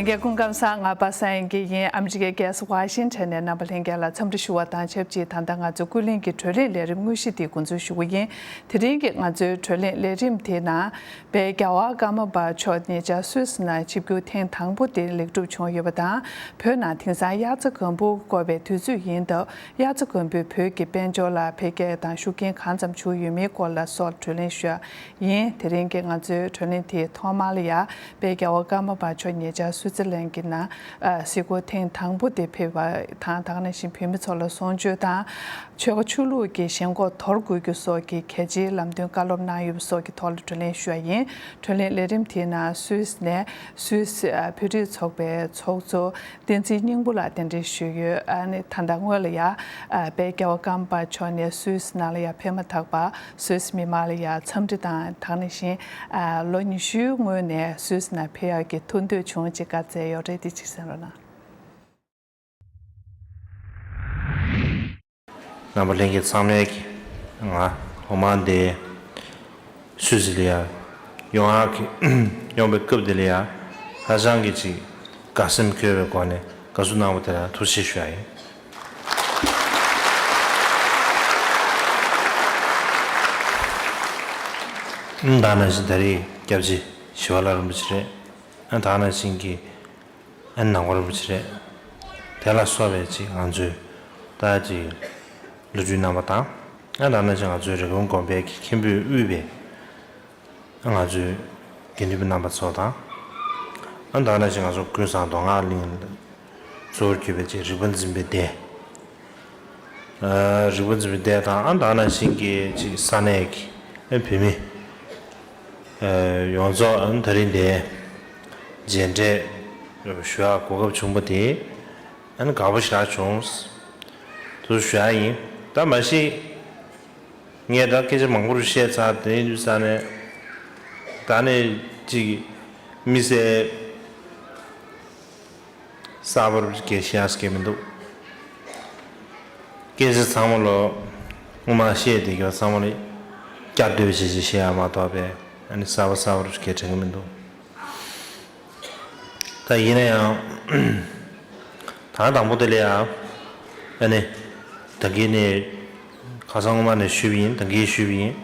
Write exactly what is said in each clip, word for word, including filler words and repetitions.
ཡ། སྐུ་ཁམས་བཟང་། ང་པ་སངས་དབྱངས་སྐྱིད་ཡིན། ཨ་མི་རི་ཀའི་རྒྱལ་ས་ཝ་ཤིང་ཊོན་ནས་རྣམ་པ་ལྷན་རྒྱས་ལ་འཚམས་འདྲི་ཞུ་བ་དང་ཆབས་ཅིག་ད་ལྟ་ང་ཚོ་ཀུན་གླེང་གི་བགྲོ་གླེང་ལས་རིམ་དངོས་གཞི་འདི་འགོ་འཛུགས་ཞུ་གི་ཡིན། དེ་རིང་གི་ང་ཚོའི་བགྲོ་གླེང་ལས་རིམ་དེའི་ནང་། དཔལ་རྒྱལ་བ་ཀརྨ་པ་མཆོག་ཉེ་ཆར་སུད་སི་ནང་ཆིབས་བསྒྱུར་ཐེངས་དང་པོ་དེ་ལེགས་གྲུབ་བྱུང་ཡོད་པ་དང་། བོད་ནང་དེང་སང་དབྱར་རྩྭ་དགུན་འབུ་བརྐོ་བའི་དུས་ཚོད་ཡིན་སྟབས། དབྱར་རྩྭ་དགུན་འབུའི་བོད་ཀྱི་དཔལ་འབྱོར་ལ་འཕེལ་རྒྱས་དང་ཤུགས་རྐྱེན་གང་ཙམ་བྱུང་ཡོད་མེད་སྐོར་ལ་སོགས་བགྲོ་གླེང་ཞུ་ཡ་ཡིན། དེ་རིང་གི་ང་ཚོའི་བགྲོ་གླེང་དེའི་ཐོག་མར་ལ་ཡ། དཔལ་རྒྱལ་བ་ཀརྨ་པ་མཆོག་ཉེ་ཆར་སུའི་ཙི་ལན་གྱི་ནང་། ཨ། གཟིགས་སྐོར་ཐེངས་དང་པོ་དེ་ཕེབས་པ་དང་། ད་ག་ནང་བཞིན་བོད་མི་ཚོ་ལ་གསོལ་མཆོད་དང་། ཆོལ་ཁ་ཆོས་ལུགས་ཀྱི་ཞེན་ཁོག་དོར་དགོས་རྒྱུ་སོགས་ཀྱི་གལ་ཆེའི་ལམ་སྟོན་བཀའ་སློབ་གནང་ཡོད་པ་སོགས་ཀྱི་ཐོག་ལ་བགྲོ་གླེང་ཞུ་ཡ་ཡིན། བགྲོ་གླེང་ལས་རིམ་དེའི་ནང་སུད་སི་ནས་སུད་སི་ཨ་བོད་རིགས་ཚོགས་པའི་ཚོགས་གཙོ་བསྟན་འཛིན་སྙིང་པོ་ལགས་གདན་འདྲེན་ཞུས་ཡོད། ཨ་ནི་ད་ལྟ་སྔོན་ལ་ཡ། ཨ། དཔལ་རྒྱལ་བ་ཀརྨ་པ་མཆོག་ནས་སུད་སི་ནང་ལ་ཡ་ཕེབས་མ་ཐག་པ། སུད་སི་མི་མང་ལ་ཡ་འཚམས་འདྲི་དང་། ད་ག་ནང་བཞིན། ཨ། ལོ་ཉི་ཤུའི་སྔོན་ནས་སུད་སི་ནང་ཕེབས་ཡག་གི་ཐུགས་འདོད་བྱུང་ཅིག་བཀའ་སྩལ་ཡོད་རེད། དེ་ཅིག་གསན་རོགས་གནང་། རྣམ་པ་ལྷན་རྒྱས་ཚང་མས་ཀྱི་ང་ཧོ་མ་འདི་སུད་སི་ལ་ཡ་ཡོང་ཡག་གི་ཡོང་པའི་སྐབས་འདི་ལ་ཡ་ཧ་ཅང་གི་ཅིག་དགའ་སེམས་འཁོལ་བའི་སྒོ་ནས་དགའ་བསུ་གནང་བ་དེ་ལ་ཐུགས་རྗེ་ཆེ་ཞུ་ཡ་ཡིན། ད་ནང་བཞིན་ད་རེས་སྐྱབས་རྗེ་ཞི་བ་ལྷ་རིན་པོ་ཆེ་རེད། ད་ནང་བཞིན་གྱི་ཨ་ནི་ནང་པ་རིན་པོ་ཆེ་རེད། དེ་ལ་སོགས་པའི་ཅིག་ང་ཚོའི་ད་ཅིག་བླ་སྤྲུལ་རྣམ་པ་དང་། ཨ་ད་ནང་བཞིན་ང་ཚོའི་རེབ་གོང་དགོན་པའི་གི་མཁན་པོས་དབུས་པའི་ང་ཚོའི་དགེ་འདུན་པ་རྣམ་པ་ཚོ་དང་། ཨ་ད་ནང་བཞིན་ང་ཚོ་ཀུན་བཟང་མདོ་སྔགས་གླིང་གཙོ་བོར་གྱུར་པའི་ཅིག་རིག་པ་འཛིན་པའི་སྡེ། ཨ་རིག་པ་འཛིན་པའི་སྡེ་དང་། ཨ་ད་ནང་བཞིན་གྱི་ཅིག་ས་གནས་ཀྱི་ཨ་བོད་མི་ཨ་ཡོངས་རྫོགས། ཨ་ད་རིང་འདིར་མཇལ་འཕྲད་ཞུ་ཡག་གོ་སྐབས་བྱུང་བ་དེ་ཨ་ནི་དགའ་པོ་ཞེ་དྲག་བྱུང་། དུ་ཞུ་ཡག་ཡིན། ད་མ་གཞི་ངས་ད་སྐད་ཆ་མང་པོ་རུ་བཤད་ཚར། དེ་ཡིན་དུས་ས་ནས་ད་ནས་ཅིག་མི་སེར་གསར་པ་རུ་སྐད་བཤད་སྐད་མི་འདུག། སྐད་ཆ་ཚང་མ་ལོ་སྔོན་མ་བཤད་བསྡད་རྒྱུ་ཚང་མ་ལ་བསྐྱར་ཟློས་བྱེད་བྱེད་བཤད་ཡ་མ་གཏོགས་པའི་ཨ་ནི་གསར་པ་གསར་པ་རུ་སྐད་དྲན་གི་མི་འདུག། ད་ཡིན་ན་ཡང་ད་དང་པོ་དེ་ལ་ཡང་ཨ་ནི་ད་གིན་ནས་ཁ་སང་སྔོན་མ་ནས་ཞུས་པ་ཡིན། ད་གིན་ཞུས་པ་ཡིན།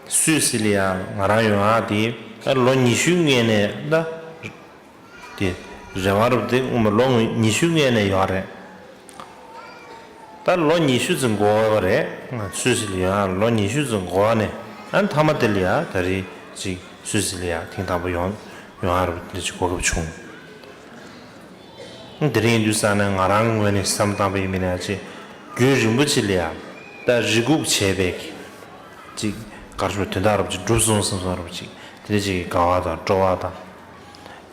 སུད་སི་ལ་ཡང་ང་རང་ཡོང་ཡག་དེ་ད་ལོ་ཉི་ཤུའི་སྔོན་ནས་ད་དེ་རེ་བ་རུ་དེ་སྔོན་མ་ལོ་ཉི་ཤུའི་སྔོན་ནས་ཡོད་རེད། ད་ལོ་ཉི་ཤུ་ཙམ་འགོར་བ་རེད། ང་སུད་སི་ལ་ཡོང་ཡག་ལོ་ཉི་ཤུ་ཙམ་འགོར་བ་ནས་ཨ་མཐའ་མ་དེ་ལ་ཡ་ད་རེས་ཅིག་སུད་སི་ལ་ཡ་ཐེངས་དང་པོ་ཡོང་ཡོང་ཡག་རུ་དེ་ཅིག་གོ་སྐབས་བྱུང་། དེ་རིང་དུས་ས་ནས་ང་རང་ངོས་ནས་བསམ་བཏང་པ་ཡིན་མིན་ན་ཅིག་རྒྱུན་རིང་པོ་ཅིག་ལ་ཡ་ད་རེ་སྒུག་བྱས་པའི་ཅིག་གར་ཞུ་དོན་དག་རུ་ཅིག་འགྲུབ་སོང་བསམ་སོང་རུ་ཅིག་དེ་འདྲ་ཅིག་གི་དགའ་བ་དང་སྤྲོ་བ་དང་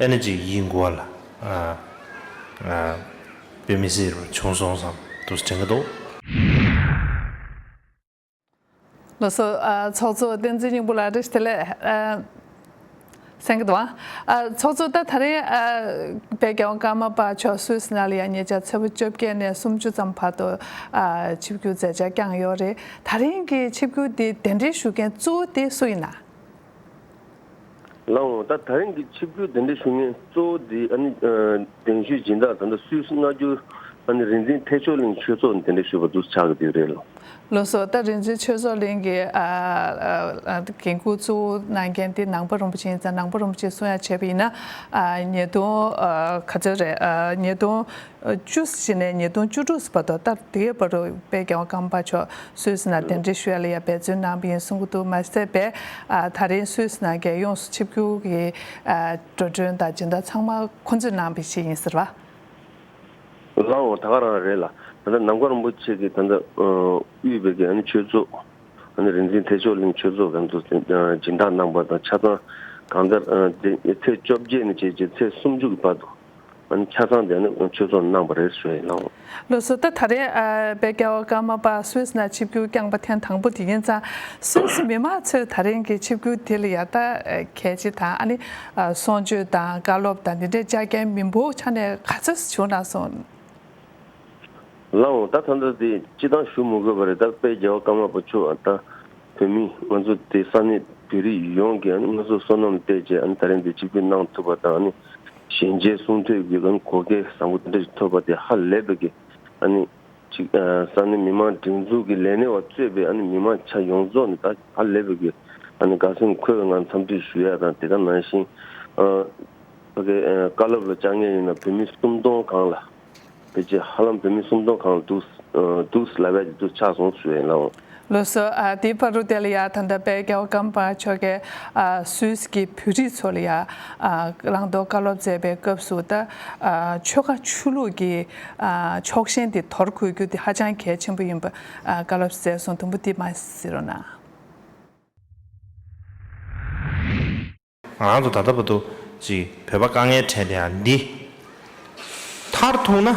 ཨ་ནི་ཅིག་ཡིད་མགུ་བ་ལ་ཨ་ཨ་དཔེ་མི་སྲིད་རུ་བྱུང་སོང་བསམ་དུ་དྲན་གི་འདུག། ལགས་སོ། ཨ་ཚོགས་གཙོ་བསྟན་འཛིན་སྙིང་པོ་ལགས་བཀྲ་ཤིས་བདེ་ལེགས། ཨ་གསན་གི་འདུག་ཨ། ཨ་ཚོགས་གཙོ་ད་ད་རེས་ཨ་དཔལ་རྒྱལ་བ་ཀརྨ་པ་མཆོག་སུད་སི་ནང་ལ་ཡང་ཉེ་ཆར་ཚེས་པ་བཅོ་བརྒྱད་ནས་སུམ་ཅུ་ཙམ་བར་དུ་ཨ་ཆིབས་བསྒྱུར་མཛད་འཆར་བསྐྱངས་ཡོད་རེད། ད་རིང་གི་ཆིབས་བསྒྱུར་འདི་གདན་འདྲེན་ཞུ་མཁན་གཙོ་བོ་དེ་སུ་ཡིན་ན། ལགས་འོང་། ད་ད་རིང་གི་ཆིབས་བསྒྱུར་གདན་འདྲེན་ཞུ་མཁན་གཙོ་བོ་དེ་ཨ་ནི་ཨ་གདན་ཞུའི་སྦྱིན་བདག་ད་ལྟ་སུད་སི་མངའ་འབྱོར་ཨ་ནི་རིག་འཛིན་ཐེག་མཆོག་གླིང་ཆོས་ཚོགས་ནས་གདན་འདྲེན་ཞུས་པ་འདུག་ཆགས་ཀྱི་ཡོད་རེད་ལགས། ལགས་སོ། ད་རིག་འཛིན་ཆོས་ཚོགས་གླིང་གི་ཨ་ཨ་ཨ་འགན་འཁུར་གཙོ་བོ་གནང་མཁན་དེ་ནང་པ་རིན་པོ་ཆེ་ཡིན་ཙང་། ནང་པ་རིན་པོ་ཆེས་གསུང་ཡ་བྱས་པ་ཡིན་ན། ཨ་ཉིས་སྟོང་ཨ་ག་ཚོད་རེད། ཨ་ཉིས་སྟོང་བཅུ་ཞིག་ནས་ཉིས་སྟོང་བཅུ་དྲུག་བར་དུ། ད་དེའི་བར་དུ་དཔལ་རྒྱལ་བ་ཀརྨ་པ་མཆོག་སུད་སི་ནང་གདན་འདྲེན་ཞུ་ཡ་ལ་ཡ་འབད་བརྩོན་གནང་བ་ཡིན་གསུང་གི་འདུག། མ་ཟད་པས་ཨ་ད་རིང་སུད་སི་ནང་རྒྱལ་ཡོངས་སུ་ཆིབས་བསྒྱུར་གྱི་ཨ་འགྲོ་གྲོན་དང་སྦྱིན་བདག་ཚང་མ་ཁོང་ཚོས་གནང་བ་ཞིག་ཡིན་ཟེར་བ། ལགས་འོང་། ད་ག་རང་རེད་ལགས། ད་ལྟ་ནམ་མཁའ་རིན་པོ་ཆེ་གིས་ད་ལྟ་ཨ་དབུས་པའི་གི་ཨ་ནི་ཆོས་ཚོགས་ཨ་ནི་རིག་འཛིན་ཐེག་མཆོག་གླིང་ཆོས་ཚོགས་གང་དུ་སྦྱིན་བདག་གནང་བ་དང་། ཆ་ཚང་གང་ལྟར་ཨ་དེ་ཚེས་བཅོ་བརྒྱད་ནས་བྱས་རྗེས་ཚེས་སུམ་ཅུ་གི་བར་དུ་ཨ་ནི་ཆ་ཚང་དེ་ནི་ཆོས་ཚོགས་གནང་བ་རེད་ཞུ་ཡ་ཡིན་ལགས། ལགས་སོ། ད་ད་རེས་ཨ་དཔལ་རྒྱལ་བ་ཀརྨ་པ་སུད་སི་ནང་ཆིབས་བསྒྱུར་བསྐྱངས་པ་ཐེངས་དང་པོ་དེ་ཡིན་ཙང་། སུད་སི་མི་མང་ཚོས་ད་རིང་གི་ཆིབས་བསྒྱུར་དེ་ལ་ཡ་ད་གལ་ཆེ་དང་། ཨ་ནི་ཨ་གསོལ་མཆོད་དང་བཀའ་སློབ་དང་འདི་འདྲའི་བཅར་མཁན་མི་འབོར་ཆ་ནས་ག་ཚོད་བྱུང་ན་སོང་། ལགས་འོང་། ད་ད་ལྟ་དེ་སྤྱི་བཏང་ཞུ་མི་དགོས་པ་རེད། ད་དཔལ་རྒྱལ་བ་ཀརྨ་པ་མཆོག་ད་བོད་མི་ང་ཚོ་དེ་ས་གནས་བོད་རིགས་ཡོངས་ཀྱིས་ཨ་ནི་ང་ཚོ་བསོད་ནམས་བསྟེན་བྱས་ཨ་ནི་ད་རིང་དེ་ཆིབས་བསྒྱུར་གནང་ཐུབ་པ་དང་། ཨ་ནི་ ཞལ་མཇལ་གསུང་ཐོས་ཀྱི་ཨ་ནི་གོ་སྐལ་བཟང་པོ་དེ་འདྲ་ཞིག་ཐོབ་པ་དེ་ཧ་ལས་པའི་གི་ཨ་ནི་ཅིག་ས་གནས་མི་མང་སྒྲིག་འཛུགས་ཀྱི་ལས་སྣེ་བ་གཙོས་པའི་ཨ་ནི་མི་མང་ཆ་ཡོངས་རྫོགས་ནས་ད་ཧ་ལས་པའི་གི་ཨ་ནི་དགའ་སེམས་འཁོལ་བའི་ངང་འཚམས་འདྲི་ཞུ་ཡ་དང་དེ་ག་ནང་བཞིན་ཨ་ཕ་གི་བཀའ་སློབ་ལ་བཅར་མཁན་ཡིན་ན་བོད་མི་སུམ་སྟོང་གང་ལ། དེ་རྗེས་ཧ་ལམ་བོད་མི་སུམ་སྟོང་གང་འདུག་འདུག་ལབ་ཡ་དེ་འདུག་ཆགས་སོང་ཞུ་ཡིན་ལགས། ལགས་སོ། ཨ་དེའི་བར་དུ་དེ་ལ་ཡ་ད་ལྟ་དཔལ་རྒྱལ་བ་ཀརྨ་པ་མཆོག་གིས་ཨ་སུད་སི་གི་བོད་རིགས་ཚོ་ལ་ཡ་ཨ་བླང་དོར་བཀའ་སློབ་མཛད་པའི་སྐབས་སུ་ད་ཨ་ཆོལ་ཁ་ཆོས་ལུགས་ཀྱི་ཨ་ཕྱོགས་ཞེན་དེ་དོར་དགོས་རྒྱུ་དེ་ཧ་ཅང་གལ་ཆེན་པོ་ཡིན་པ་ཨ་བཀའ་སློབ་སྩལ་སོང་། དུམ་བུ་དེ་མ་གཟིགས་རོགས་གནང་། ང་རང་ཚོ་ད་ལྟ་བར་དུ་ཅིག་བོད་པ་དཀའ་ངལ་འཕྲད་བསྡད་ཡ་འདི་མཐར་ཐུག་ན་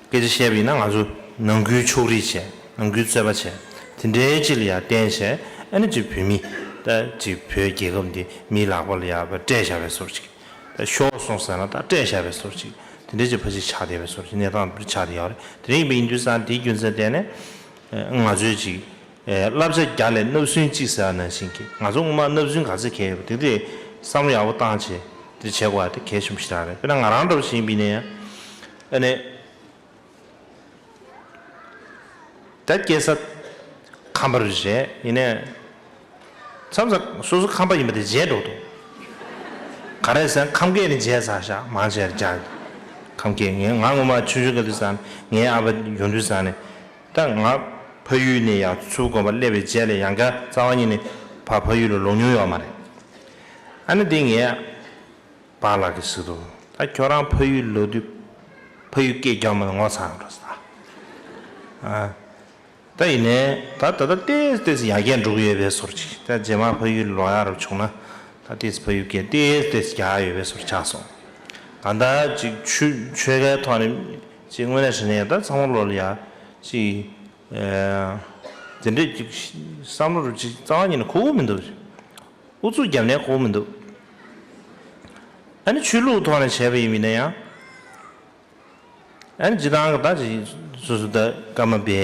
སྐད་ཆ་བཤད་པ་ཡིན་ན་ང་ཚོ་ནང་ཁུལ་ཕྱོགས་རིས་བྱས། ནང་ཁུལ་རྩོད་པ་བྱས། དེ་འདྲའི་ཅིག་ལ་ཡ་བརྟེན་བྱས་ཨ་ནི་ཅིག་བོད་མི་ད་ཅིག་བོད་རྒྱལ་ཁབ་འདི་མིའི་ལག་པ་ལ་ཡ་སྤྲད་བཞག་པའི་བཟོ་འདྲ་ཅིག་ད་ཤོར་སོང་ཟེར་ན་ད་སྤྲད་བཞག་པའི་བཟོ་འདྲ་ཅིག་དེ་འདྲའི་ཅིག་ཕལ་ཆེར་ཆགས་བསྡད་པའི་བཟོ་འདྲ་ཅིག་གནས་སྟངས་དེ་འདྲ་ཆགས་བསྡད་ཡོད་རེད། དེ་རིང་ཡིན་པ་ཡིན་དུས་ཙང་དེའི་རྒྱུ་མཚན་བརྟེན་ནས་ང་ཚོས་ཅིག་བསླབ་བྱ་རྒྱག་ལས་བརྣབ་སྲུན་གཅིག་ཟེར་བ་ནང་བཞིན་གྱི་ང་ཚོ་སྔོན་མ་བརྣབ་སྲུན་ག་ཚོད་གལ་ཡོད་པ་དེ་དེ་བསམ་བློ་ཡག་པོ་བཏང་བྱས་དེ་བྱེད་དགོས་པ་དེ་གལ་ཆེན་པོ་ཞིག་རང་རེད། དཔེར་ན་ང་རང་འདྲ་བོ་ཞིག་ཡིན་པ་ཡིན་ན་ཡང་ཨ་ནི་ད་སྐྱེས་ས་ཁམས་པ་རེད། ཡིན་ནའི་མཚམས་མཚམས་སོ་སོ་ཁམས་པ་ཡིན་པ་དེ་བརྗེད་འགྲོ་འདུག་ག་རེ་ཟེར་ན་ཁམས་སྐད་ནི་བརྗེད་ཚར་ཤག་མང་ཆེ་བ་རྒྱ་ཁམས་སྐད། ངས་ང་ངོ་མ་ཆུང་ཆུང་སྐབས་དུས་ཙང་ངའི་ཨ་ཕ་ཡོང་དུས་ཙང་ནས། ད་ང་ཕ་ཡུལ་ནས་ཡར་མཚུར་ཕུ་དགོན་པ་སླེབས་པའི་རྗེས་ལ་ཡང་བསྐྱར་རྩ་བ་ཉིད་ནས་ཕ་ཕ་ཡུལ་ལ་ལོག་མྱོང་ཡོད་མ་རེད། ཨ་ནི་དེ་ངའི་པཱ་ལགས་ཀྱིས་ཟེར་འདུག་ད་ཁྱོད་རང་ཕ་ཡུལ་ལོག་དུས་ཕ་ཡུལ་སྐད་རྒྱག་མ་ངོ་ཚ་འགྲོ་ཟེར། ཨ་ད་ཡིན་ནའི་ད་ད་ལྟ་ཏོག་ཙམ་ཡར་རྒྱས་འགྲོ་གི་ཡོད་པའི་བཟོ་འདྲ་ཅིག་ད་རྗེས་མ་ཕ་ཡུལ་ལོག་ཡག་རབ་བྱུང་ན་ད་ཏོག་ཙམ་ཕ་ཡུལ་སྐད་ཏོག་ཙམ་རྒྱག་ཡག་ཡོད་པའི་བཟོ་འདྲ་ཆགས་སོང་། གང་ལྟར་ཅིག་ཆོས་ཆོལ་ཁའི་ཐོག་ནས་ཅིག་དངོས་གནས་བྱས་ན་ད་ཚང་མ་ལོག་ལ་ཡ་ཅིག་ཨ་དེ་འདྲས་ཅིག་བསམ་བློ་རུ་ཅིག་རྩ་བ་ཉིད་ནས་གོ་གི་མི་འདུག་ཨུ་ཚུགས་རྒྱབ་ནས་གོ་གི་མི་འདུག་ཨ་ནི་ཆོས་ལུགས་ཐོག་ནས་བྱས་པ་ཡིན་མིན་ན་ཡང་ཨ་ནི་སྤྱིར་བཏང་གི་ད་ཅིག་སོ་སོ་ད་ཀརྨ་པའི་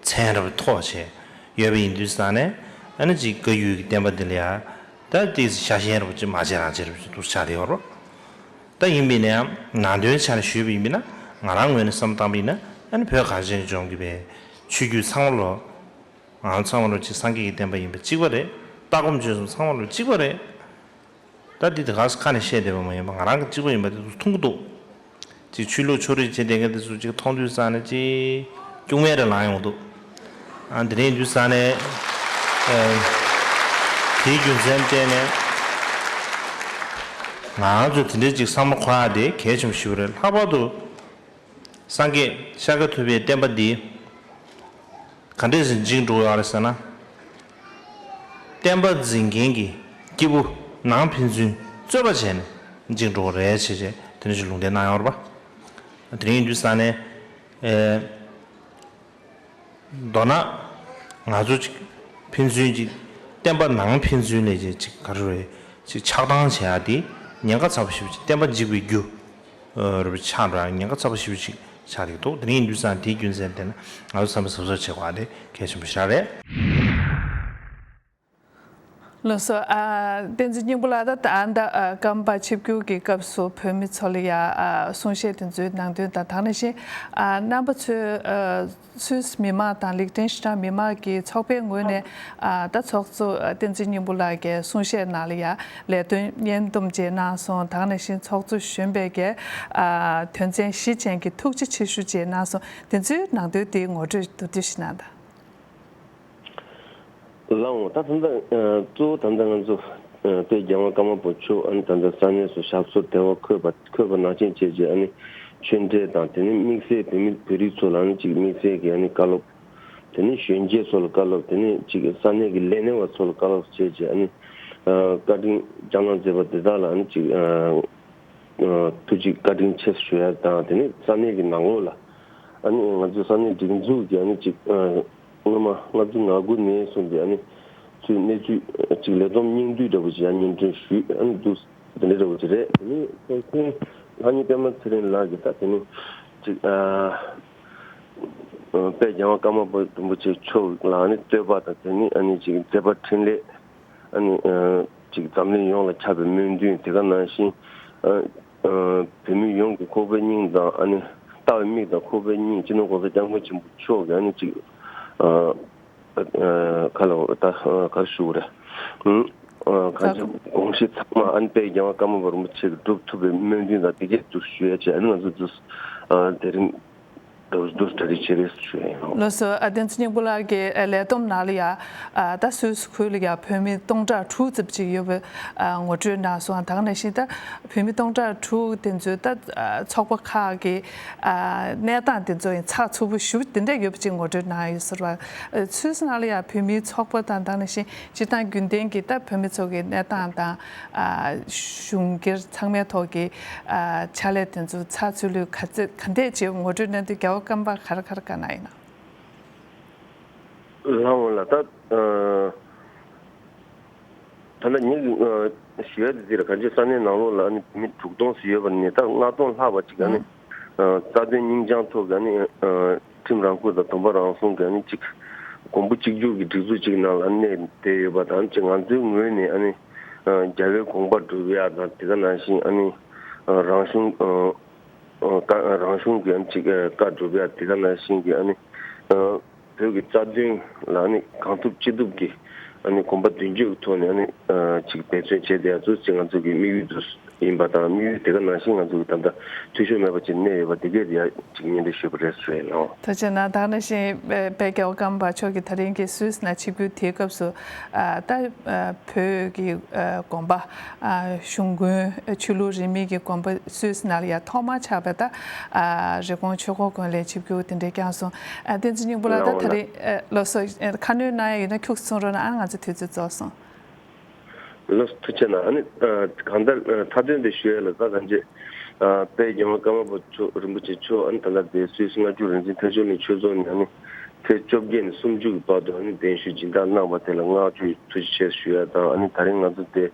མཚན་རབ་ཐོགས་བྱས་ཡོད་པ་ཡིན་དུས་ཙང་ནས་ཨ་ནི་ཅིག་བཀའ་བརྒྱུད་ཀྱི་བསྟན་པ་འདི་ལ་ཡ་ད་ཏོག་ཙམ་ཤ་ཞེན་རུ་ཅིག་མ་བྱེད་རང་བྱེད་རུ་ཅིག་འདུག་ཆགས་བསྡད་ཡོད་རེད། ད་ཡིན་པས་ན་ཡང་ནང་དོན་ཆ་ནས་ཞུས་པ་ཡིན་པས་ན་ང་རང་ངོས་ནས་བསམ་བཏང་པ་ཡིན་ན་ཨ་ནི་བོད་གངས་ཅན་ལྗོངས་ཀྱི་བའི་ཆོས་བརྒྱུད་ཚང་མ་ལོ་ང་ཚང་མ་ལོ་གཅིག་སངས་རྒྱས་ཀྱི་བསྟན་པ་ཡིན་པ་གཅིག་པ་རེད། ལྟ་སྒོམ་སྤྱོད་གསུམ་ཚང་མ་ལོ་གཅིག་པ་རེད། ད་འདི་དེ་ག་སུ་ཁ་ནས་བཤད་བསྡད་པ་མ་ཡིན་པ་ང་རང་གི་གཅིག་པ་ཡིན་པ་དེ་ཚོ་མཐོང་གི་འདུག་ཅིག་ཆོས་ལུགས་ཕྱོགས་རིས་བྱེད་བསྡད་མཁན་དེ་ཚོ་ཅིག་མཐོང་དུས་ཙང་ནས་ཅིག་སྐྱུག་མེར་རེ་ལངས་ཡོང་འདུག་ཨ་འདི་རིང་དུས་ཙང་ནས་ཨ་དེའི་རྒྱུ་མཚན་བརྟེན་ནས་ང་ཚོ་དེ་འདྲའི་ཅིག་བསམ་བློ་འཁོར་ཡག་དེ་གལ་ཆེན་པོ་ཞིག་རེད། ལྷག་པར་དུ་སངས་རྒྱས་ཤཱཀྱ་ཐུབ་པའི་བསྟན་པ་འདི་ག་འདྲས་སེ་འཇིག་འགྲོ་ཡོད་རེད་ཟེར་ན། བསྟན་པ་འཛིན་མཁན་གྱི་སྐྱེས་བུ་ནང་ཕན་ཚུན་རྩོད་པ་བྱས་ནས་འཇིག་འགྲོ་གི་རེད་ཞེས་བྱས་དེ་འདྲ་ཞིག་ལུང་བསྟན་གནང་ཡོད་རེད་པ། དེ་རིང་ཡིན་དུས་ཙང་ནས་ཨེ། མདོར་ན་ང་ཚོ་ཅིག་ཕན་ཚུན་ཅིག་བསྟན་པ་ནང་ཕན་ཚུན་ལས་ཅིག་ཅིག་ག་རེ་རེད་ཅིག་ཆགས་སྡང་བྱེད་ཡ་དེ་ཉེན་ཁ་ཚ་པོ་ཞེ་པོ་ཅིག་བསྟན་པ་འཇིག་པའི་རྒྱུ་རེད་པ་ཆགས་འགྲོ་ཡ་ཉེན་ཁ་ཚ་པོ་ཞེ་པོ་ཅིག་ཆགས་ཀྱི་འདུག་དེ་རིང་ཡིན་དུས་ཙང་དེའི་རྒྱུ་མཚན་དེ་ན་ང་ཚོ་བསམ་པ་གཟབ་གཟབ་བྱེད་དགོས་ཡ་དེ་གལ་ཆེན་པོ་ཞིག་རེད། ལགས་སོ། ཨ་བསྟན་འཛིན་སྙིང་པོ་ལགས་ད་ད་ཨ་ད་ཨ་ཀརྨ་པ་ཆིབས་བསྒྱུར་གྱི་སྐབས་སུ་བོད་མི་ཚོ་ལ་ཡ་ཨ་གསུང་བཤད་དེ་ཚོའི་ནང་དོན་དང་དེ་ནང་བཞིན་ཨ་རྣམ་པ་ཚོས་ཨ་སུད་སི་མི་མང་དང་ལིག་ཏེན་ཤི་ཊེན་མི་མང་གི་ཚོགས་པའི་ངོས་ནས་ཨ་ད་ཚོགས་གཙོ་ཨ་བསྟན་འཛིན་སྙིང་པོ་ལགས་ཀྱི་གསུང་བཤད་ནང་ལ་ཡ་ལས་དོན་སྙན་སྡོམ་ཅིག་གནང་སོང་། དེ་ནང་བཞིན་ཚོགས་གཙོ་གཞོན་པས་ཀྱི་ཨ་དོན་ཚན་བཞི་ཅན་གྱི་ཐུགས་རྗེ་ཆེ་ཞུ་ཅིག་གནང་སོང་། དེ་ཚོའི་ནང་དོན་དེ་ངོ་སྤྲོད་མདོར་བསྡུས་ཤིག་གནང་དང་། ལགས་འོང་། ད་ད་ལྟ་ཨ་གཙོ་བོ་ད་ལྟ་ང་ཚོ་ཨ་དཔལ་རྒྱལ་བ་ཀརྨ་པ་མཆོག་ཨ་ནི་ད་ལྟ་ས་གནས་སུ་ཞབས་སོར་དལ་བ་འཁོད་པ་འཁོད་པ་ནང་བཞིན་བྱས་རྗེས་ཨ་ནི་ཆོས་འབྲེལ་དང་དེ་ནས་དམིགས་བསལ་བོད་མི་བོད་རིགས་ཚོ་ལ་ཨ་ནི་ཅིག་དམིགས་བསལ་གྱི་ཨ་ནི་བཀའ་སློབ། དེ་ནས་གཞོན་སྐྱེས་ཚོ་ལ་བཀའ་སློབ། དེ་ནས་ཅིག་ས་གནས་ཀྱི་ལས་སྣེ་བ་ཚོ་ལ་བཀའ་སློབ་བྱས་རྗེས་ཨ་ནི་ཨ་བཀའ་དྲིན་བསྐྱངས་གནང་མཛད་པ་དེ་དག་ལ་ཨ་ནི་ཅིག་ཨ། ཐུགས་རྗེ་བཀའ་དྲིན་ཆེ་ཞུ་ཡ་དང་དེ་ནས་ས་གནས་ཀྱི་ནང་ལོགས་ལ་ཨ་ནི་ང་ཚོའི་ས་གནས་སྒྲིག་འཛུགས་ཀྱི་ཨ་ནི་ཅིག་སྔོན་མ་ལྔ་བཅུ་ང་དགུ་ནས་བཟུང་སྟེ་ཨ་ནི་ཚུལ་གནས་ཚུལ་ཅིག་ལས་བསྡོམས་སྙིང་བསྡུས་འདྲ་པོ་ཅིག་ཡང་སྙན་སྒྲོན་ཞུས་ཨ་ནི་འདུག་དེ་འདྲ་འདྲ་པོ་ཅིག་རེད། དེ་ནས་ཚོགས་གཙོ་ལྷ་ཉི་པད་མ་ཚེ་རིང་ལགས་ཀྱིས་ད་དེ་ནས་ཅིག་དཔལ་རྒྱལ་བ་ཀརྨ་པ་རིན་པོ་ཆེ་མཆོག་ལ་ཨ་ནི་བསྟོད་པ་དང་དེ་ནས་ཨ་ནི་ཅིག་མཛད་པ་འཕྲིན་ལས། ཨ་ནི་ཅིག་འཛམ་གླིང་ཡོངས་ལ་ཁྱབ་པའི་སྨོན་འདུན་དེ་ག་ནང་བཞིན་ ཨ་ཨ་བོད་མི་ཡོངས་ཀྱི་ཁོག་པའི་སྙིང་དང་ཨ་ནི་ལྟ་བའི་མིག་དང་ཁོག་པའི་སྙིང་སྤྱི་ནོར་༸གོང་ས་༸སྐྱབས་མགོན་ཆེན་པོ་མཆོག་གིས་ཨ་ནི་ཅིག་ཨ་ཨ་ཁ་ལོ་ད་ཨ་ག་རེ་ཞུ་དགོས་རེད། ཨ་ཨ་གང་ཅི་དགོངས་གཞི་ཚང་མ་ཨ་ནི་དཔལ་རྒྱལ་བ་ཀརྨ་པ་རིན་པོ་ཆེ་གིས་སྒྲུབ་ཐུབ་པའི་སྨོན་འདུན་དང་དེ་གས་འདུག་ཞུ་ཡ་བྱས། ཨ་ནི་ང་ཚོ་འདུག་ཨ་དེ་རིང་འདུག་འདུག་གྲ་སྒྲིག་བྱེད་རེས་ཞུ་ཡ་ཡིན། ལགས་སོ། ཨ་བསྟན་འཛིན་སྙིང་པོ་ལགས་ཀྱིས་ཨ་ལས་བསྡོམས་ནང་ལ་ཡ་ཨ་ད་སུད་སི་ཁུལ་ལ་ཡ་བོད་མི་སྟོང་ཕྲག་དྲུག་ཙམ་ཅིག་ཡོད་པའི་ཨ་ངོ་སྤྲོད་གནང་སོང་། ད་ག་ནང་བཞིན་ད་བོད་མི་སྟོང་ཕྲག་དྲུག་དེ་ཚོའི་ད་ཨ་ཚོགས་པ་ཁག་གི་ཨ་གནས་སྟངས་དེ་ཚོ་ཡང་ཚགས་ཚུད་པོ་ཞེ་པོ་དེ་འདྲ་ཡོད་པ་ཅིག་ངོ་སྤྲོད་གནང་ཡོད་ཟེར་བ། ཨ་སུད་སི་ནང་ལ་ཡ་བོད་མིའི་ཚོགས་པ་དང་ད་ག་ནང་བཞིན་སྤྱིར་བཏང་རྒྱུན་ལྡན་གྱི་ད་བོད་མི་ཚོ་གི་གནས་སྟངས་དང་ཨ་གཞུང་སྒེར་ཚང་མའི་ཐོག་གི་ཨ་ཕྱག་ལས་དེ་ཚོ་ཚགས་ཚུད་ལུས་ག་ཚད་ག་འདྲས་ཅིག་ངོ་སྤྲོད་གནང་དུས་རྒྱལ་བ་ཀརྨ་པ་ག་རེ་ག་རེ་བཀའ་གནང་ཡིན་ན། ལགས་འོང་ལགས། ད་ཨ་ད་ལྟ་ངེད་ཀྱི་ཨ་ཞུ་ཡ་དེ་འདི་ལ་གང་ཅི་ས་གནས་ནང་ལོགས་ལ་ཨ་ནི་བོད་མི་དྲུག་སྟོང་ཙམ་ཡོད་པ་ནས་ད་ལྔ་སྟོང་ལྷག་པ་ཅིག་ཨ་ནི་ཨ་རྩ་དོན་སྙིང་བཅངས་ཐོག་གི་ཨ་ནི་ཨ་ཁྲིམས་རང་ཁུར་དང་སྡོམ་པ་རང་སྲུང་གི་ཨ་ནི་ཅིག་གོང་བུ་གཅིག་གྱུར་གྱི་སྒྲིག་འཛུགས་ཅིག་ནང་ལ་གནས་བསྡད་ཡོད་པ་དང་ཅིག་ང་ཚོའི་ངོས་ནས་ཨ་ནི་ཨ་རྒྱལ་བའི་དགོངས་པ་སྒྲུབ་ཡ་དང་དེ་ག་ནང་བཞིན་ཨ་ནི་ཨ་རང་གཞུང་ཨ་ཨ་བཀའ་རང་གཞུང་གི་ཨ་ནི་ཅིག་ཨ་བཀའ་སྒྲུབ་ཡ་དེ་ག་ནང་བཞིན་གྱི་ཨ་ནི་ཨ་བོད་ཀྱི་རྩ་དོན་ལ་ཨ་ནི་གང་ཐུབ་ཅི་ཐུབ་ཀྱིས་ཨ་ནི་གོམ་པ་མདུན་སྐྱོད་ཀྱི་ཐོག་ནས་ཨ་ནི་ཨ་ཅིག་འབད་བརྩོན་བྱས་བསྡད་ཡ་ཚོ་ཅིག་ང་ཚོ་གི་དམིགས་ཡུལ་དུ་ཡིན་པ་དང་དམིགས་ཡུལ་དེ་ག་ནང་བཞིན་ང་ཚོ་གི་ད་ལྟ་འཐུས་ཤོར་མེད་པ་ཅིག་གནས་ཡོད་པ་དེ་གས་ཡ་ཅིག་སྙན་སྒྲོན་ཞུས་པ་རེད་ཞུ་ཡ་ཡིན། ཐུགས་རྗེ་གནང་། ད་ག་ནང་བཞིན་དཔལ་རྒྱལ་བ་ཀརྨ་པ་མཆོག་གིས་ད་རིང་གི་སུད་སི་ནང་ཆིབས་བསྒྱུར་དེའི་སྐབས་སུ་ཨ་ད་ཨ་བོད་ཀྱི་ཨ་དགོན་པ་ཨ་གཞུང་དགོན་ཨ་ཆོས་ལུགས་རིས་མེད་ཀྱི་དགོན་པ་སུད་སི་ནང་ལ་ཡ་ཐོག་མར་ཆགས་པའི་ད་ཨ་རི་ཀོན་ཆོས་འཁོར་དགོན་ལ་ཆིབས་བསྒྱུར་དེ་འདྲའི་བསྐྱངས་སོང་། ཨ་བསྟན་འཛིན་སྙིང་པོ་ལགས། ད་ད་རིང་ཨ་ལགས་སོ་ཨ་ཁ་སྣོན་གནང་ཡ་ཡོད་ན་ཁྱུག་ཙམ་གསུང་རོགས་གནང་། ཨ་ང་ཚོ་དུས་ཚོད་རྫོགས་སོང་། ལགས་སོ། ཐུགས་རྗེ་གནང་། ཨ་ནི་ཨ་གང་ལྟར་ཨ་མཐའ་དོན་དེ་ཞུ་ཡ་ལ་ད་གང་ཅི་ཨ་དཔལ་རྒྱལ་བ་ཀརྨ་པ་མཆོག་རིན་པོ་ཆེ་མཆོག་ཨ་ནི་ད་ལྟ་དེ་སུད་སི་སྔ་འགྱུར་རིག་འཛིན་ཐེག་མཆོག་གླིང་ཆོས་ཚོགས་ནས་ཨ་ནི་ཚེས་བཅོ་བརྒྱད་ནས་སུམ་ཅུ་གི་བར་དུ་ཨ་ནི་གདན་ཞུ་སྦྱིན་བདག་གནང་བ་དེ་ལ་བསྔགས་བརྗོད་ཐུགས་རྗེ་ཆེ་ཞུ་ཡ་དང་། ཨ་ནི་ད་རིང་ང་ཚོ་དེ་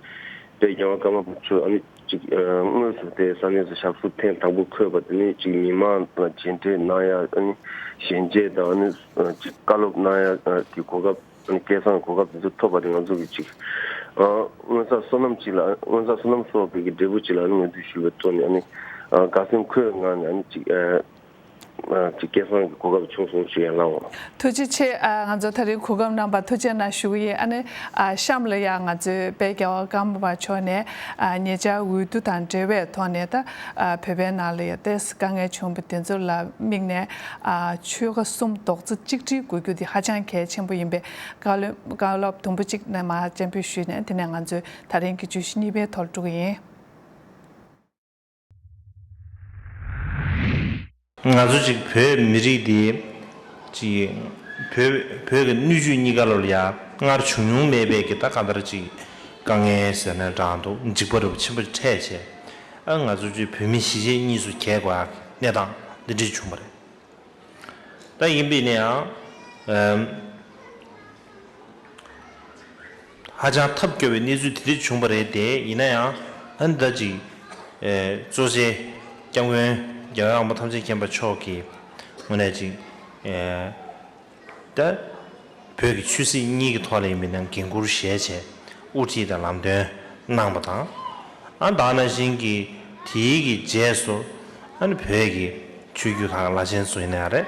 དཔལ་རྒྱལ་བ་ཀརྨ་པ་མཆོག་ཨ་ནི་ཅིག་ཨ་དངོས་སུ་དེ་ས་གནས་སུ་ཞབས་སོར་ཐེངས་དང་པོ་འཁོད་པ་དེ་ནི་ཅིག་མི་མང་ལ་མཇལ་འཕྲད་གནང་ཡ་ཨ་ནི་ཞལ་མཇལ་དང་ཨ་ནི་ཅིག་བཀའ་སློབ་གནང་ཡ་གི་གོ་སྐབས། སྐལ་བཟང་གོ་སྐབས་དེ་ཚོ་ཐོབ་པ་དེ་ང་ཚོ་གི་ཅིག་ཨ་མངོན་བསམ་བསོད་ནམས་ཅིག་ལ་མངོན་བསམ་བསོད་ནམས་སོགས་པའི་གི་འབྲས་བུ་ཅིག་ལ་ཨ་ནི་ངོས་འཛིན་ཞུ་བའི་ཐོག་ནས་ཨ་ནི་ཨ་དགའ་སེམས་འཁོལ་བའི་ངང་ནས་ཨ་ནི་ཅིག་ཨ་ཨ་ཅིག་སྐལ་བཟང་གི་གོ་སྐབས་བྱུང་སོང་ཞུ་ཡ་ལགས་འོང་། ཐུགས་རྗེ་ཆེ། ཨ་ང་ཚོ་ད་རེས་གོ་སྐབས་གནང་བར་ཐུགས་རྗེ་གནང་ཞུ་གི་ཡིན། ཨ་ནི་ཨ་གཤམ་ལ་ཡ་ང་ཚོའི་དཔལ་རྒྱལ་བ་ཀརྨ་པ་མཆོག་ནས་ཨ་ཉེ་ཆར་འོས་བསྡུ་དང་འབྲེལ་བའི་ཐོག་ནས་ད་ཨ་བོད་པའི་ནང་ལ་ཡ་ཏོག་ཙམ་དཀའ་ངལ་བྱུང་བ་དེ་ཚོ་ལ་དམིགས་ནས་ཨ་ཆོལ་ཁ་གསུམ་རྡོག་རྩ་གཅིག་སྒྲིལ་དགོས་རྒྱུ་དེ་ཧ་ཅང་གལ་ཆེན་པོ་ཡིན་པའི་བཀའ་སློབ་བཀའ་སློབ་དུམ་བུ་གཅིག་ནས་མར་སྤྱན་འབུལ་ཞུས་ནས་དེ་ནས་ང་ཚོའི་ད་རིང་གི་བརྗོད་གཞི་གཉིས་པའི་ཐོག་འགྲོ་གི་ཡིན། ང་ཚོ་ཅིག་བོད་མི་རིགས་འདི་ཅིག་བོད་བོད་ཀྱི་སྣོད་བཅུད་གཉིས་ཀ་ལོ་ལ་ཡ་སྔར་བྱུང་མྱོང་མེད་པའི་གི་ད་ག་འདྲ་ཅིག་དཀའ་ངལ་ཟེར་ན་འདྲ་འདུག་འཇིགས་པ་རུ་ཆེན་པོ་འཕྲད་བྱས། ཨ་ང་ཚོ་ཅིག་བོད་མི་གཞིས་བྱེས་གཉིས་སུ་གྱེས་དགོས་ཡ་གནས་སྟངས་འདི་འདྲ་བྱུང་བ་རེད། ད་ཡིན་པས་ན་ཡང་ཨམ་ཧ་ཅང་ཐབས་སྐྱོ་བའི་གནས་ཚུལ་དེ་འདྲ་བྱུང་བ་རེད་དེ། ཡིན་ན་ཡང་ཨ་ནི་ད་ཅིག་ཨེ་གཙོ་ཆེ་སྐྱབས་མགོན་རྒྱལ་བའི་དབང་པོ་ཐམས་ཅད་མཁྱེན་པ་མཆོག་གིས་དངོས་གནས་ཅིག་ཨེ་ད་བོད་ཀྱི་ཆོས་སྲིད་གཉིས་ཀྱི་ཐོག་ལ་ཡིན་པས་ན་འགན་འཁུར་བཞེས་བྱས་དབུ་ཁྲིད་དང་ལམ་སྟོན་གནང་བ་དང་། ཨ་ད་ནང་བཞིན་གྱི་དེའི་གི་རྗེས་སུ་ཨ་ནི་བོད་ཀྱི་ཆོས་བརྒྱུད་ཁག་བླ་ཆེན་ཚོ་ཡིན་ན་ཡང་རེད།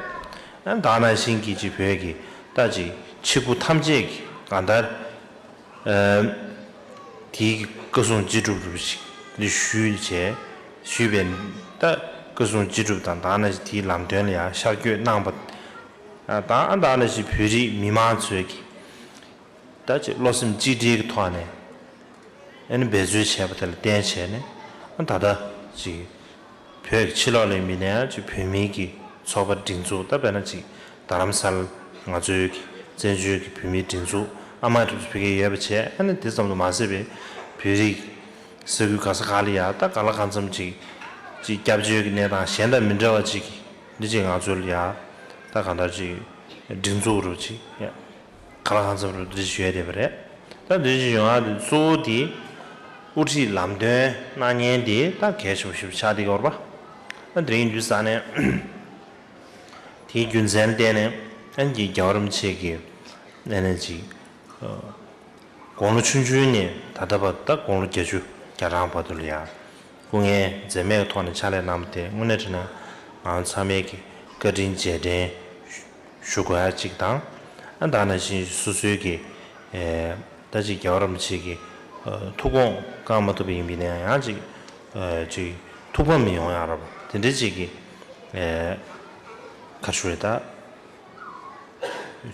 ཨ་ད་ནང་བཞིན་གྱི་ཅིག་བོད་ཀྱི་ད་ཅིག་ཆེ་ཁུ་ཐམས་ཅད་ཀྱི་གང་ལྟར་ཨ་དེའི་གི་བཀའ་གསུང་ཅི་སྒྲུབ་སྒྲུབ་ཅིག་འདི་ཞུས་བྱས་ཞུས་པའི་ད་བཀའ་གསུང་ཅི་སྒྲུབ་དང་ད་ནང་བཞིན་དེའི་ལམ་སྟོན་ལ་ཡང་ཤར་བསྐྱོད་གནང་བ། ཨ་ད་ཨ་ད་ནང་བཞིན་བོད་རིགས་མི་མང་ཚོས་ཀྱི་ད་ཅིག་བློ་སེམས་གཅིག་སྒྲིལ་གྱི་ཐོག་ནས་ཨ་ནི་འབད་རྩོལ་བྱས་པ་དེ་ལ་བརྟེན་བྱས་ནས་ཨ་ད་ལྟ་ཅིག་བོད་ཀྱི་ཕྱི་ལོགས་ལ་ཡིན་པས་ན་ཅིག་བོད་མིའི་གི་ཚོགས་པ་སྒྲིག་འཛུགས། ད་དཔེར་ན་ཅིག་རྡ་རམ་ས་ལ་ང་ཚོའི་གི་བཙན་བྱོལ་གྱི་བོད་མིའི་སྒྲིག་འཛུགས་ཨ་མ་རུ་ཕུལ་གྱི་ཡོད་པ་བྱས། ཨ་ནི་དེ་ཙམ་དུ་མ་ཟད་པའི་བོད་རིགས་ས་ཁུལ་ག་ས་ག་ལ་ཡ་ད་ག་ལ་གང་འཚམ་ཅིག་ཅིག་སྐྱབས་བཅོལ་གྱི་གནས་སྟངས་གཞན་དང་མི་འདྲ་བ་ཅིག་འདི་ཅིག་ང་ཚོ་ལ་ཡ་ད་གང་ལྟར་ཅིག་སྒྲིག་འཛུགས་རུ་ཅིག་ཡ། ག་ལ་གང་འཚམ་རུ་འདི་ཞུ་ཡ་བསྡད་པ་རེད། ད་འདི་ཞུ་ཡོང་ཡ་དེ་གཙོ་བོ་དེ་དབུ་ཁྲིད་ལམ་སྟོན་གནང་མཁན་དེ་ད་གལ་ཆེན་པོ་ཞིག་ཆགས་བསྡད་ཀྱི་ཡོད་རེད་པ། ད་དེ་རིང་དུས་ས་ནས་དེའི་རྒྱུ་མཚན་བརྟེན་ནས་ཨན་གྱི་རྒྱལ་བ་རིན་པོ་ཆེ་གི་ཨ་ནི་ཅིག་དགུང་ལོ་ཆུང་ཆུང་ནས་ད་ལྟ་བར་ད་དགུང་ལོ་བརྒྱད་ཅུ་གྱ་གྲངས་བར་དུ་ལ་ཡ་ སྐུ་ངལ་འཛེམས་མེད་ཐོག་ནས་ཕྱག་ལས་གནང་བ་དེ་དངོས་གནས་དྲང་གནས་ང་ཚང་མས་ཀྱི་བཀའ་དྲིན་རྗེས་དྲན་ཞུ་དགོས་ཡ་གཅིག་དང་། ཨ་ད་ནང་བཞིན་སོ་སོའི་གི་ཨེ་ད་ཅིག་རྒྱལ་བ་རིན་པོ་ཆེ་གི་ཨ་ཐུགས་དགོངས་བསྐང་མ་ཐུབ་པ་ཡིན་པ་ཡིན་ན་ཡང་ཅིག་ཨ་ཅིག་ཐུགས་ཕམ་མི་ཡོང་ཡ་རབ་དེ་འདྲའི་ཅིག་གི་ཨེ་ག་རེ་ཞུ་རེད་ད།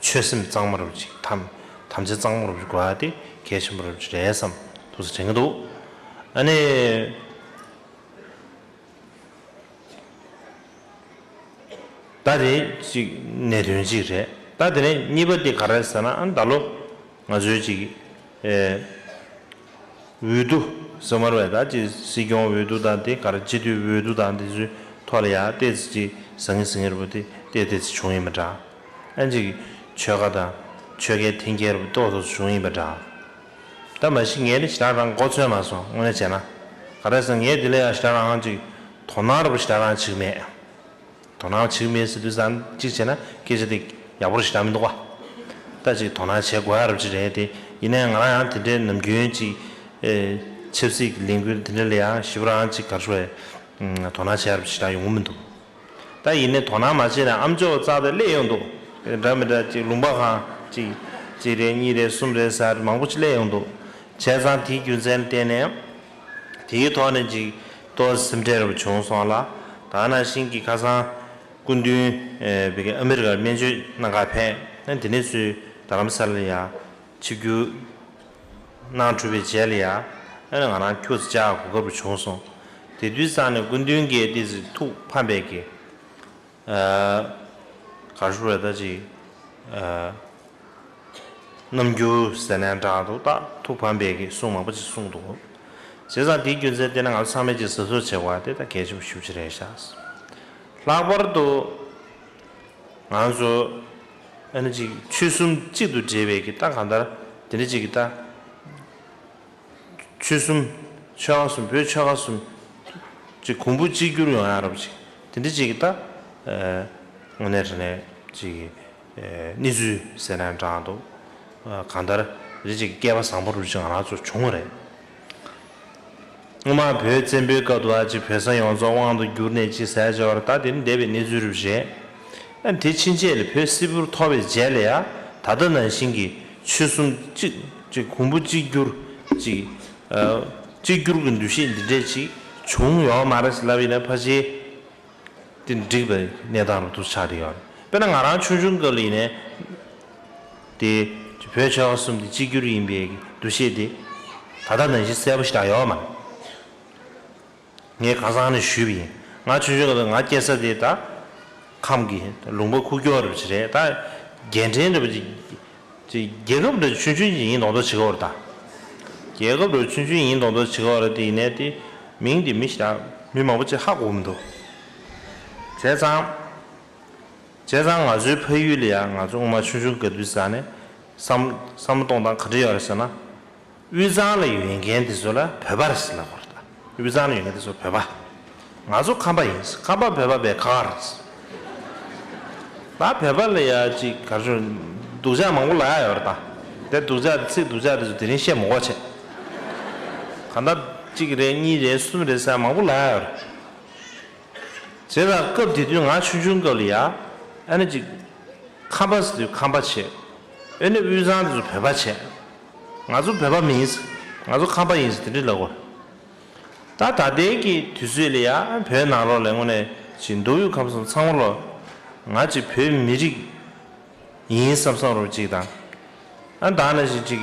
ཆོད་སེམས་གཙང་མ་རུ་ཅིག་དམ་དམ་བཅའ་གཙང་མ་རུ་ཅིག་དགོས་ཡ་དེ་གལ་ཆེན་པོ་རུ་ཅིག་རེད་བསམ་ཐུགས་སུ་དྲན་གྱི་འདུག་ཨ་ནི་ད་དེ་ཅིག་གནད་དོན་ཅིག་རེད། ད་དེ་ནས་གཉིས་པ་དེ་ག་རེ་ཟེར་ན། ཨ་ནི་ད་ལོ་ང་ཚོའི་ཅིག་ཨེ། འོས་བསྡུ་ཟེར་མ་རེད་པས། ད་ཅིག་སྲིད་སྐྱོང་འོས་བསྡུ་དང་དེ་ག་རེ་སྤྱི་འཐུས་འོས་བསྡུ་དང་དེ་ཚོའི་ཐོག་ལ་ཡང་ཏོག་ཙམ་ཅིག་ཟང་ངེ་ཟིང་ངེ་རེད་པ། དེ་ཏོག་ཙམ་ཅིག་བྱུང་ཡིན་པ་འདྲ། ཨ་ཅིག་ཆོལ་ཁ་དང་ཆོལ་ཁའི་འཐེན་འཁྱེར་རེད་པ་ཏོག་ཙམ་བྱུང་ཡིན་པ་འདྲ། ད་མ་གཞི་ངས་ནི་ཞེ་དྲག་རང་མགོ་ཚོས་མ་སོང་། དངོས་གནས་བྱས་ན་ག་རེ་ཟེར་ངས་དེ་ལ་ཡང་ཞེ་དྲག་རང་ཅིག་དོ་སྣང་རེད་པ་ཞེ་དྲག་རང་བྱེད་ཀྱི་མེད། དོ་སྣང་བྱེད་ཀྱི་མེད་ཟེར་དུས་ཙང་གཅིག་བྱས་ན་སྐད་ཆ་དེ་ཡག་པོ་རེ་ཞེ་དྲག་མི་འདུག་བ། ད་ཅིག་དོ་སྣང་བྱེད་དགོས་ཡ་རབ་ཅིག་རེད་དེ། ཡིན་ནའི་ང་རང་ཡང་དེ་འདྲའི་ནམ་རྒྱུན་ཅིག་ཨེ་ཆབ་སྲིད་ཀྱི་ལས་འགུལ་དེ་འདྲ་ལ་ཡང་ཞིབ་རང་ཅིག་ག་རེ་ཞུ་དགོས། དོ་སྣང་བྱེད་ཡ་རབ་ཅིག་ཞེ་དྲག་ཡོང་གི་མི་འདུག་ད་ཡིན་ནའི་དོ་སྣང་མ་བྱས་ན་ཨམ་ཅོག་རྩ་དེ་སླེབས་ཡོང་འདུག་འདྲ་མི་འདྲ་ཅིག་ལུང་པ་གང་ཅིག་གཅིག་རེད་གཉིས་རེད་གསུམ་རེད་ཟེར་མང་པོ་ཅིག་སླེབས་ཡོང་འདུག་བྱས་ཙང་དེའི་རྒྱུ་མཚན་བརྟེན་ནས་དེའི་ཐོག་ནས་ཅིག་ཏོག་ཙམ་སེམས་ཁྲལ་རབ་བྱུང་སོང་ལ། ད་ནང་བཞིན་གྱི་ཁ་སང་སྐུ་མདུན་ཨེ་བི་གའི་ཨ་མི་རི་ཀར་སྨན་བཅོས་གནང་གར་ཕེབས། ཨ་དེ་ནས་ཚུར་རྡ་རམ་ས་ལ་ལ་ཡ་ཆིབས་བསྒྱུར་གནང་གྲུབ་པའི་རྗེས་ལ་ཡ། ཨ་ནི་ང་རང་ཁྱུག་ཙམ་བཅར་གོ་སྐབས་རུ་བྱུང་སོང་། དེ་དུས་ཙང་ནས་སྐུ་མདུན་གྱིས་ཏོག་ཙམ་ཐུགས་ཕམ་པའི་གི་ཨ་ག་རེ་ཞུ་དགོས་རེད་ད་ཅིག་ཨ་རྣམ་འགྱུར་ཟེར་ན་འདྲ་འདུག་ད་ཐུགས་ཕམ་པའི་གི་གསུང་མང་པོ་ཅིག་གསུངས་འདུག་བྱས་ཙང་དེའི་རྒྱུ་མཚན་བརྟེན་ནས་ང་ཚོ་ཚང་མས་ཅིག་གཟབ་གཟབ་བྱེད་དགོས་པ་དེ་ད་གལ་ཆེན་པོ་ཞེ་པོ་ཅིག་རེད་ཤག་ལྷག་པར་དུ་ང་ཚོ་ཨ་ནི་ཅིག་ཆོལ་གསུམ་གཅིག་ཏུ་འབྲེལ་བའི་གི་ད་གང་ལྟར་དེ་འདྲ་ཅིག་གི་ད། ཆོལ་གསུམ། ཆོལ་ཁ་གསུམ། བོད་ཆོལ་ཁ་གསུམ་ཅིག་གོང་བུ་གཅིག་གྱུར་ཡོང་ཡ་རབ་ཅིག་དེ་འདྲ་ཅིག་གི་ད་ཨ་དངོས་གནས་དྲང་གནས་ཅིག་གི་ཨ་གནས་ཚུལ་ཟེར་ན་འདྲ་འདུག་ཨ་གང་ལྟར་རེ་ཅིག་གི་སྐལ་པ་བཟང་པོ་རུ་ཅིག་ང་རང་ཚོ་བྱུང་བ་རེད། སྔོན་མ་བོད་བཙན་པོའི་སྐབས་དུ་ཨ་ཅིག་བོད་ས་ཡོངས་རྫོགས་དབང་དུ་བསྒྱུར་ནས་ཅིག་ཟེར་བྱས་པ་རེད། ད་དེ་ནི་འདས་པའི་གནས་ཚུལ་རེད་བཞེས། ཨ་དེ་ཕྱིན་ཆད་ལ་བོད་སིལ་བུར་ཐོར་བའི་རྗེས་ལ་ཡ་ད་ལྟ་ནང་བཞིན་གྱི་ཆོལ་གསུམ་གཅིག་ཅིག་གོང་བུ་གཅིག་གྱུར་ཅིག་ཨ་གཅིག་གྱུར་གྱི་འདུ་ཤེས་འདི་འདྲས་ཅིག་བྱུང་ཡོད་མ་རེད་ཟེར་ལབ་ཡིན་ན་ཕལ་ཆེར་དེ་འགྲིག་པའི་གནས་སྟངས་རུ་ཐུག་ཆགས་བསྡད་ཡོད་རེད། དཔེར་ན་ང་རང་ཆུང་ཆུང་སྐབས་ལ་ཡིན་ནའི་དེ་བོད་ཆོལ་ཁ་གསུམ་དེ་གཅིག་གྱུར་ཡིན་པའི་འདུ་ཤེས་དེ་ད་ལྟ་ནང་བཞིན་གསལ་པོ་ཞེ་དྲག་ཡོད་མ་རེད། ངས་ཁ་སང་ནས་ཞུས་པ་ཡིན། ང་ཆུང་ཆུང་སྐབས་ང་སྐྱེས་ས་དེ་ད་ཁམས་ཀྱི་ལུང་པ་ཁུག་ཀྱོག་རེད་པ་ཅིག་རེད། ད་རྒན་གྲས་འདྲ་པོ་ཅིག་ཅིག་རྒྱལ་ཁབ་འདྲ་ཆུང་ཆུང་ཅིག་ཡིན་མདོག་མདོག་བྱེད་ཀྱི་ཡོད་རེད་ད། རྒྱལ་ཁབ་འདྲ་ཆུང་ཆུང་ཡིན་མདོག་མདོག་བྱེད་ཀྱི་ཡོད་རེད་དེ། ཡིན་ནའི་དེ་མིང་དེ་མི་ཞིག་ད་མི་མང་པོ་ཅིག་ཧ་གོ་མི་འདུག་བྱས་ཙང་། བྱས་ཙང་ང་ཚོའི་ཕ་ཡུལ་ལ་ཡང་ང་ཚོ་སྔོན་མ་ཆུང་ཆུང་སྐབས་དུས་ཙང་ནས་བསམ་བསམ་བློ་གཏོང་སྟངས་ག་འདྲ་ཡོད་རེད་ཟེར་ན། དབུས་གཙང་ལ་ཡོད་མཁན་དེ་ཚོ་ལ་བོད་པ་རེད་ཟེར་ལབ་དགོས་རེད་ད། དབུས་གཙང་ལ་ཡོད་མཁན་དེ་ཚོ་བོད་པ། ང་ཚོ་ཁམས་པ་ཡིན། ཁམས་པ་བོད་པ་བས་ཁག་ཁག་རེད། ད་བོད་པ་ལ་ཡ་ཅིག་ག་རེ་ཞུ། སྡུག་ཅག་མང་པོ་ལབ་ཡ་ཡོད་རེད་ད། དེ་སྡུག་ཅག་དེ་ཚིག་སྡུག་ཅག་དེ་ཚོ་དེ་རིང་བཤད་མི་དགོས་བྱས། གང་ལྟར་གཅིག་རེད་གཉིས་རེད་གསུམ་རེད་ཟེར་མང་པོ་ལབ་ཡ་ཡོད་རེད། བྱས་ཙང་སྐབས་དེ་དུས་ང་ཆུང་ཆུང་སྐབས་ལ་ཡ། ཨ་ནི་ཅིག་ཁམས་པ་ཟེར་དུས་ཁམས་པ་བྱས། ཨ་ནི་དབུས་གཙང་དེ་ཚོ་བོད་པ་བྱས། ང་ཚོ་བོད་པ་མིན། ང་ཚོ་ཁམས་པ་ཡིན་ཟེར་དེ་འདྲ་ལབ་དགོས། ད་ད་ལྟའི་གི་དུས་ཚོད་ལ་ཡ་བོད་ནང་ལོགས་ལ་དངོས་གནས་ཅིག་མདོ་དབུས་ཁམས་གསུམ་ཚང་མ་ལོ། ང་ཅིག་བོད་མི་རིགས་ཡིན་བསམ་བསམ་རོགས་ཅིག་དང་། ཨ་ད་ནང་བཞིན་ཅིག་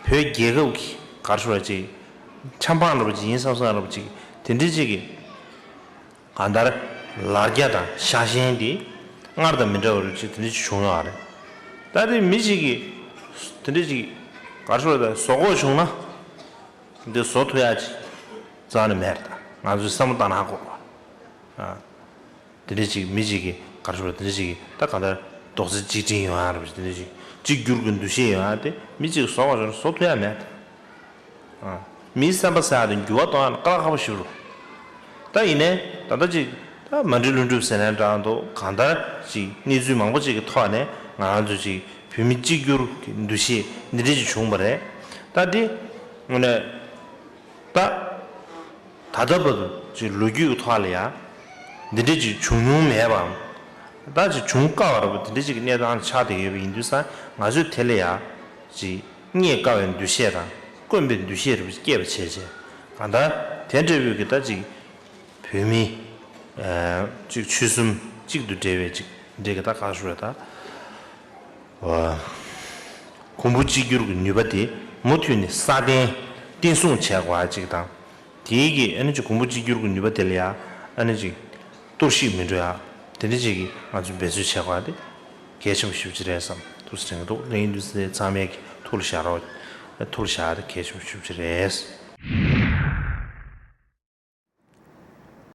བོད་རྒྱལ་ཁབ་ཀྱི་ག་རེ་ཞུ་བ་ཅིག་ཆབ་འབངས་རོགས་ཅིག་ཡིན་བསམ་བསམ་རོགས་ཅིག་དེ་འདྲ་ཅིག་གི་གང་ལྟར་ལར་རྒྱ་དང་ཤ་ཞེན་དེ་སྔར་དང་མི་འདྲ་བ་རོགས་ཅིག་དེ་འདྲ་ཅིག་བྱུང་ཡོད་རེད། ད་དེ་མི་ཅིག་གིས་དེ་འདྲ་ཅིག་ག་རེ་ཞུ་བ་ད་བཟོ་དགོས་བྱུང་ན། འདི་བཟོ་ཐུབ་ཡ་ཅིག་རྩ་ནས་མེད་རེད། ད་ང་ཚོས་བསམ་བློ་བཏང་ན་ཧ་གོ་བ། ཨ། དེ་འདྲ་ཅིག་མི་ཅིག་གིས་ག་རེ་ཞུ་བ་དེ་འདྲ་ཅིག་གིས་ད་གང་ལྟར་རྡོག་རྩ་གཅིག་སྒྲིལ་ཡོང་ཡ་རེད་པ། དེ་འདྲ་ཅིག་གཅིག་གྱུར་གྱི་འདུ་ཤེས་ཡོང་ཡ་དེ་མི་ཅིག་བཟོ་བ་བཟོ་ན་བཟོ་ཐུབ་ཡ་མེད། ཨ། མིའི་བསམ་པ་ཟེར་ཡ་དེ་འགྱུར་བ་གཏོང་ཡ་ནི་དཀའ་ལས་ཁག་པོ་ཞིག་རེད། ད་ཡིན་ནའི་ད་ལྟ་ཅིག་ད་མ་འགྲིག་ལྷུན་གྲུབ་ཟེར་ནའི་འདྲ་འདུག་གང་ལྟར་ཅིག་གནས་ཚུལ་མང་པོ་ཅིག་གི་ཐོག་ནས་ང་རང་ཚོ་ཅིག་བོད་མི་གཅིག་གྱུར་གྱི་འདུ་ཤེས་འདི་འདྲ་ཅིག་བྱུང་བ་རེད། ད་འདི་དངོས་གནས། ད། ད་ལྟ་བར་དུ་ཅིག་ལོ་རྒྱུས་ཀྱི་ཐོག་ལ་ཡང་འདི་འདྲ་ཅིག་བྱུང་མྱོང་མེད་པའམ། ད་ཅིག་བྱུང་དཀའ་བ་འདྲ་པོ་དེ་འདྲ་ཅིག་གི་གནས་སྟངས་ཆགས་བསྡད་ཡོད་པ་ཡིན་དུས་ཙང་ང་ཚོས་དེ་ལ་ཡང་ཅིག་རྙེད་དཀའ་བའི་འདུ་ཤེས་དང་དཀོན་པའི་འདུ་ཤེས་རེ་བ་ཅིག་སྐྱེས་པ་བྱས་བྱས། གང་ལྟར་དེ་འདྲ་བོའི་གི་ད་ཅིག་བོད་མི་ཨ་ཅིག་ཆོལ་གསུམ་གཅིག་ཏུ་འབྲེལ་བའི་ཅིག་འདྲ་གི་ད་ག་ཞུ་བ་ད། གོང་བུ་གཅིག་གྱུར་གྱི་ནུས་པ་དེ་མུ་མཐུད་ནས་སྲ་བརྟན་བརྟན་སྲུང་བྱེད་དགོས་པ་ཅིག་དང་། དེའི་གི་ཨ་ནི་ཅིག་གོང་བུ་གཅིག་གྱུར་གྱི་ནུས་པ་དེ་ལ་ཡང་ཨ་ནི་ཅིག་གཏོར་བཤིག་མི་འགྲོ་ཡ། དེ་འདྲ་ཅིག་གི་ང་ཚོས་འབད་རྩོལ་བྱེད་དགོས་པ་དེ་གལ་ཆེན་པོ་ཞེ་པོ་ཅིག་རེད་བསམ་ཐུགས་སུ་དྲན་གྱི་འདུག་ལེགས་ཡིན་དུས་ཚེ་ཚང་མས་ཀྱི་ཐུགས་ལ་བཞག་རོགས། ཐུགས་ལ་བཞག་ཡ་དེ་གལ་ཆེན་པོ་ཞེ་པོ་ཅིག་རེད།